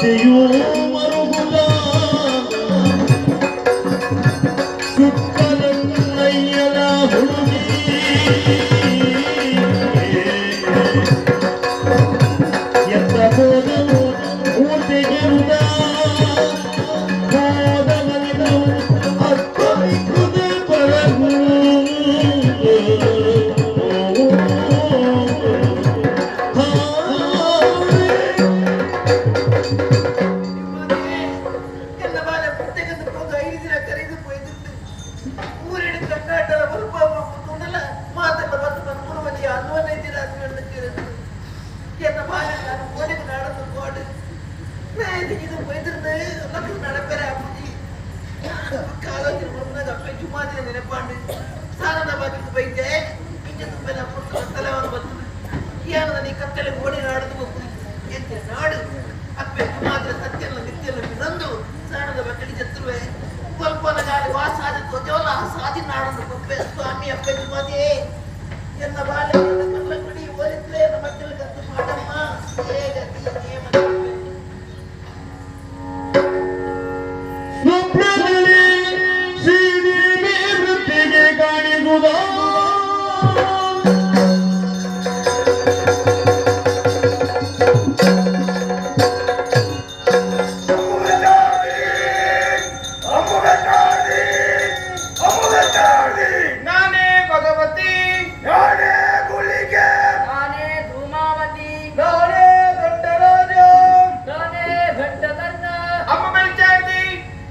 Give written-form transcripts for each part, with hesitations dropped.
ಕಥೆಯೂ ಮರುಗುದ ಸುತ್ತಲನ್ನಯ್ಯನ ಹುಡುಗಿ ಎತ್ತ ಹೋದನು ಮೂರ್ತಿಗಿರುದ ಹೋದವನು ಅತ್ತರಿಕುದ ಪರಗು. ಎಲ್ಲ ಬಾಲ ಪುಸ್ತಕದ ಹೋದ 5 ದಿನ ಕರೆದು ಪೋಯ್ದಿತ್ತು. ಊರಿನ ಕರ್ನಾಟಕ ಬಲ್ಪ ತುಣಲ ಮಾತಲ್ಲ ಬತ್ತು ಬಂದು ಪುರವನಿ ಅನ್ವನೇ ದಿನ ಅನ್ವಣ್ಣಕ್ಕಿರುತ್ತೆ. ಎನ್ನ ಬಾಲ ನಾನು ಕೋಡಿಗೆ ನಾಡದು ಕೋಡು ಇದು ಪೋಯ್ದಿರ್ದು ಲಕ್ಕ ನಡಪೆರೆ ಅಪ್ಪುಜಿ ಕಾಲೋಚಿನ ಬಂದಾಗ ಅಪ್ಪ ಜುಮಾದಿನ ನೆನಪಾಂಡು ಸಾಲದ ಬಾಕಿಗೆ ಬೈತೆ ಇಂಚ ತುಂಬೆಲ್ಲ ಪುಸ್ತಕ ತಲೆವನ್ನು ಬರ್ತದೆ. ಏನ ನೀ ಕತ್ತಲೆ ಗೋಡಿ ನಾಡದು ಹೋಗ್ತದೆ ಎಂತ ನಾಡು ಅಪ್ಪೆ ಜುಮಾದಿನ ಸತ್ಯನ ನಿತ್ಯನ ನಂದು ಸಾಣದ ಬಕ್ಕಡಿ ಜತ್ರುವೆ ಕೊಲ್ಪನ ಗಾಳಿ ವಾಸಾದ ಧ್ವಜವಲ್ಲ ಸಾದಿ ನಾಡನ್ನು ಕೊಪ್ಪೆ ಸ್ವಾಮಿ ಅಪ್ಪೆ ಜುಮಾದಿಯೇ ಎನ್ನ ಬಾಲೆ ಎನ್ನ ಕಲ್ಲ ಕುಡಿ ಓದಿತ್ಲೆ ಎನ್ನ ಮಕ್ಕಳ ಕತ್ತು ಮಾಡಮ್ಮ ಹೇಗತಿ ನೇಮ. ಸ್ವಪ್ನದಲ್ಲಿ ಶ್ರೀದೇವಿ ವೃತ್ತಿಗೆ ಕಾಣಿಸುದ ನಾನೇ ಭಗವತಿ, ನಾನೇ ಗುಳಿಗೆ, ನಾನೇ ಧೂಮಾವತಿ, ನಾನೇ ದೊಡ್ಡರಾಜ, ನಾನೇ ಘಂಟಕರ್ಣ. ಅಮ್ಮ ಬೆಳ್ಚಾರ್ದಿ,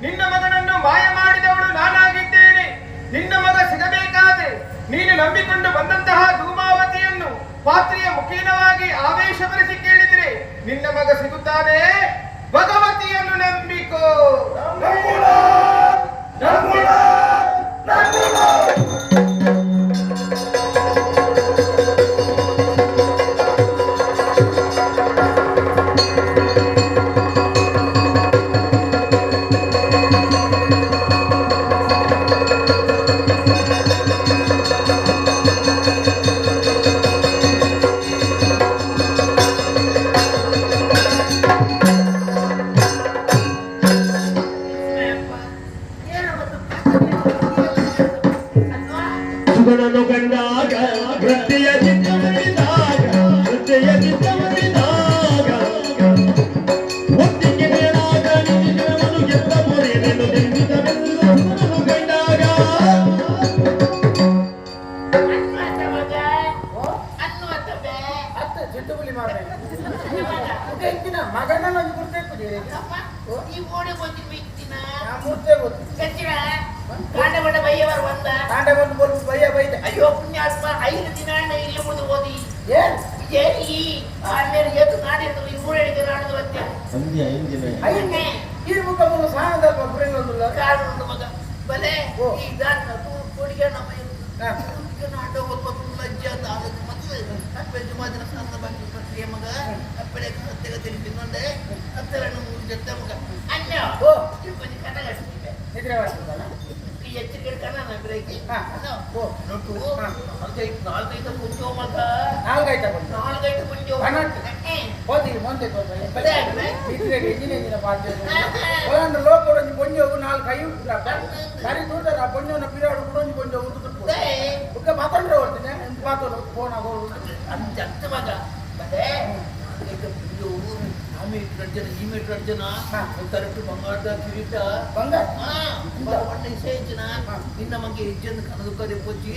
ನಿನ್ನ ಮಗನನ್ನು ಮಾಯ ಮಾಡಿದವಳು ನಾನಾಗಿದ್ದೇನೆ. ನಿನ್ನ ಮಗ ಸಿಗಬೇಕಾದ್ರೆ ನೀನು ನಂಬಿಕೊಂಡು ಬಂದಂತಹ ಧೂಮಾವತಿಯನ್ನು ಪಾತ್ರೆಯ ಮುಖೇನವಾಗಿ ಆವೇಶ ಬರೆಸಿ ಕೇಳಿದರೆ ನಿನ್ನ ಮಗ ಸಿಗುತ್ತಾನೆ. ಭಗವತಿಯನ್ನು ನಂಬಿಕೋ. ನಂಬುಣ, ನಂಬುಣ, ನಂಬುಣ. ಏನು ಮತ್ತು ಅಲ್ವಾ? ಸುಗಣನು ಕಂಡಾಗ ವೃತ್ತಿಯ ಚಿತ್ತವರಿದಾಗ, ವೃತ್ತಿಯ ಚಿತ್ತವರಿದಾಗ ಒತ್ತಿಗೆ ಮೇಲಾಗ ನಿಜವನು ಗೆದ್ದ ಪೊರೆಯನ್ನು ನಿರ್ಮಿತವೆಲ್ಲ ಸುಗಣನು ಕಂಡಾಗ. ಅನ್ನುವಂತ ಮಗ ಅನ್ನುವಂತ ಬೇ ಅತ್ತ ಚಿಟ್ಟುಗುಲಿ ಮಾರ್ರೆ. ಎಂಚಿನ ಮಗನ ಒಂಜಿ ಗುರ್ತೆಪ್ಪು. ಅಪ್ಪ ಈ ಓಡಿ ಹೋಗಿ ಬೀಗ್ತೀನ. ನಾ ಮೂರ್ತೆ ಗೊತ್ತು. ಕಚ್ಚಿನ ಕಾಂಡಬಡ ಬೈಯವರು ಬಂದ. ಕಾಂಡ ಬಂದು ಬೊಲ್ಪು ಬಯ್ಯ ಬೈದ. ಅಯ್ಯೋ ಪುಣ್ಯಾತ್ಮ, 5 ದಿನ ಇಲ್ಲಿ ಉಳಿದು ಓದಿ. ಏನ್? ಏರಿ ಆಮೇಲೆ ಎದ್ದು ನಾಡಿರ್ತದೆ ಈ ಊರಡಿಗೆ ನಾಡದು ಮತ್ತೆ. ಐದು ಈ ಮುಖ ಮೂಲ ಸಾಣದಲ್ಪ ಬುರೆಂಗೊಂದುಲ್ಲ. ಕಾರಣ ಉಂಟು ಮಗ ಬಲೆ. ಓ. ಈ ದಾನ ಕೊಡಿಗೆ ನಮ್ಮ ಹಾ. ನಾಡ ಲಜ್ಜೆ ಅಂತ ಆಲೋಚನೆ ಮತ್ತು ಅಪ್ಪೆ ಜುಮಾದಿನ ಸಣ್ಣ ಬಾಕಿ ಪ್ರಕ್ರಿಯೆ ಮಗ ಅಪ್ಪಡೆ ಸತ್ಯಗ ತಿರುಗಿಕೊಂಡೆ ಹತ್ತೆರಡು ಮೂರು ಜೊತೆ ಮಗ ಅಣ್ಣ. ಓ. ತಿರುಪತಿ ಕನಗಟ್ಟಿದೆ. ನಿದ್ರೆ ಬರ್ತದಲ್ಲ? ಈ ಎಚ್ಚರಿಕೆ ಕಣ ಬ್ರೇಕಿ. ಹಾ. ಓ. ನೋಟು. ಹಾ. ನಾಲ್ಕೈದು ನಾಲ್ಕೈದು ಕುಂಜೋ ಮಗ. ನಾಲ್ಕೈತ ಬಂತು. ನಾಲ್ಕೈದು ಕುಂಜೋ. ಕನಟ್ಟು. ಹೋದಿ ಮೊಂತೆ. ಬಲೆ ಆಡ್ವೆ. ಇದ್ರೆ ಎಂಜಿನ ಎಂಜಿನ ಪಾತ್ರ ಒಳಂಡ ಲೋಕ ಒಂಜಿ ಪೊಂಜೋಗು ನಾಲ್ಕು ಕೈ ಸರಿ ದೂರ ಆ ಪೊಂಜೋನ ಪಿರಾಡು ಕೂಡ ಒಂಜಿ ಪೊಂಜೋ ಉಂಟು. ಬುಕ್ಕ ಮಾತಾಡ್ರೆ ಹೊರ್ತೀನಿ ಮಾತಾಡೋ ಫೋನ್ ಆಗೋ. ಅಂತ ಮಗ ಬಲೆ ನಾಲ್ಕೈದು ಕುಂಜೋ, ಆ ಮೀಟರ್ ಅರ್ಜನ ಈ ಮೀಟರ್ ಅರ್ಜನ. ಹಾ. ಕರೆಕ್ಟ್ ಬಂಗಾರದ ಕಿರೀಟ. ಬಂಗಾರ. ಹೆಚ್ಚಿನ ನಿನ್ನ ಮಗೆ ಹೆಜ್ಜೆಯನ್ನು ಕನದುಕದೆ ಪೊಚ್ಚಿ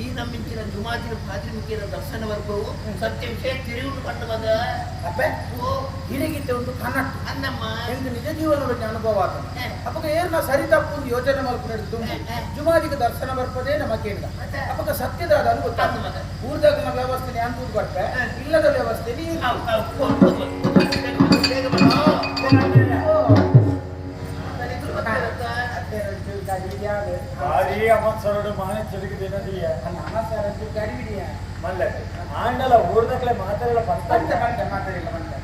ಈ ನಮ್ಮಿಂಚಿನ ಜುಮಾತಿನ ಪಾತ್ರಿಮಿಕ್ಕಿನ ದರ್ಶನ ವರ್ಗವು ಸತ್ಯ ವಿಷಯ ತಿರುಗುಂಡು ಕಂಡು ಮಗ. ಅಪ್ಪೆ. ಓ. ಹಿರಿಗಿತ್ತೆ ಒಂದು ಕನಟ್ಟು. ಅನ್ನಮ್ಮ. ಎಂಕ್ ನಿಜ ಜೀವನದ ಅನುಭವ ಆತ. ಹೆ. ಅಪ್ಪಗ ಏರ್ನ ಸರಿ ತಪ್ಪು ಒಂದು ಯೋಚನೆ ಮಲ್ಪುನ ದುಂಬು ಹೆ, ಹೆ. ಜುಮಾದಿಗೆ ದರ್ಶನ ಬರ್ಪದೇ ನಮ್ಮ ಕೇಂದ್ರ. ಮತ್ತೆ? ಅಪ್ಪಗ ಸತ್ಯದ ಅದು ಗೊತ್ತಾಗ್ತದೆ. ಅಂದು ಮಗ. ಊರ್ದಾಗಿನ ವ್ಯವಸ್ಥೆ ಅಂತ ಬರ್ಪೆ ಹೆ. ಇಲ್ಲದ ವ್ಯವಸ್ಥೆ ನೀರು. ಅವ್, ಅವ್, ಹೋ, ಹೋ, ಹೋ. ಬೇಗ ಬಾ, ಬೇಗ ಬಾ. ದಲಿತರು ಬರ್ತಾರತ್ತ. ಭಾರಿ ಅಮತ್ಸರಡು ಮಾನೆ ಚಿರುಗಿ ದಿನದಿಯ. ಮಲ್ಲೆ ಆಂಡಲ ಊರ್ದಕ್ಲೆ ಮಾತಾಡಲ್ಲ. ಬಂತೆ ಬಂತೆ ಮಾತಾಡಿಲ್ಲ ಬಂತೆ.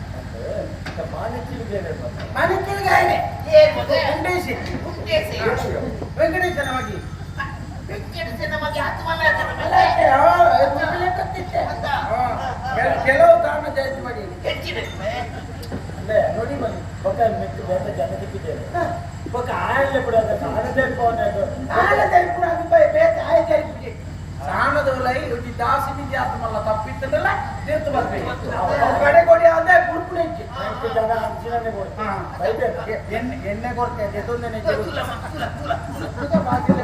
ಮಾನೆ ಚಿರುಗಿ ಮನೆ ಕೆಳಗೆ ಏನ್ ಮಗ? ವೆಂಕಟೇಶ್. ಹುಟ್ಟೇಸಿ. ವೆಂಕಟೇಶನ ಮಗಿ. ವೆಂಕಟೇಶನ ಮಗೆ ಹತ್ತು ಮಲ್ಲ ಆತನ ಅಲ್ಲ, ಮೇಲೆ. ಆ, ಎತ್ತು ಲೆಕ್ಕತ್ತಿತ್ತೆ. ಅಂತ. ಆ, ಕೆಲವು ಕಾರಣ ಜಾಸ್ತಿ ಮಾಡಿ. ಹೆಚ್ಚಿನ. ಅಂದ್ರೆ ನೋಡಿ ಬನ್ನಿ. ಬೊಕ್ಕ ಮೆತ್ತು ಬೇತೆ ಜನ ತಿಕ್ಕಿದ್ದೇನೆ. ಬೊಕ್ಕ ಆಯಲ್ಲೇ ಕೂಡ ಸಾನ ತೆರ್ಪವನೆ. ಆಳೆ ತರಿಪುಣ ಅದು ಬೈ ಬೇತೆ ಆಯ ತರಿಪುಜಿ. ಸಾನದವಲೈ ಒಂಜಿ ದಾಸಿ ವಿದ್ಯಾರ್ಥಿ ಮಲ್ಲ ತಪ್ಪಿತ್ತಲ್ಲ ತೀರ್ಥ ಬರ್ಬೇಕು. ಕಡೆ ಕೊಡಿ ಅಂದ್ರೆ ಬುಡ್ಪುಣ ಇಜ್ಜಿ. ಜನ ಅಂಚಿನನೆ ಕೊಡು. ಹಾ. ಬೈದೆ. ಎಣ್ಣೆ ಎಣ್ಣೆ ಕೊಡ್ತೇನೆ. ತುಲ ತುಲ ತುಲ ತುಲ. ಬಾಕಿಲ್ಲ.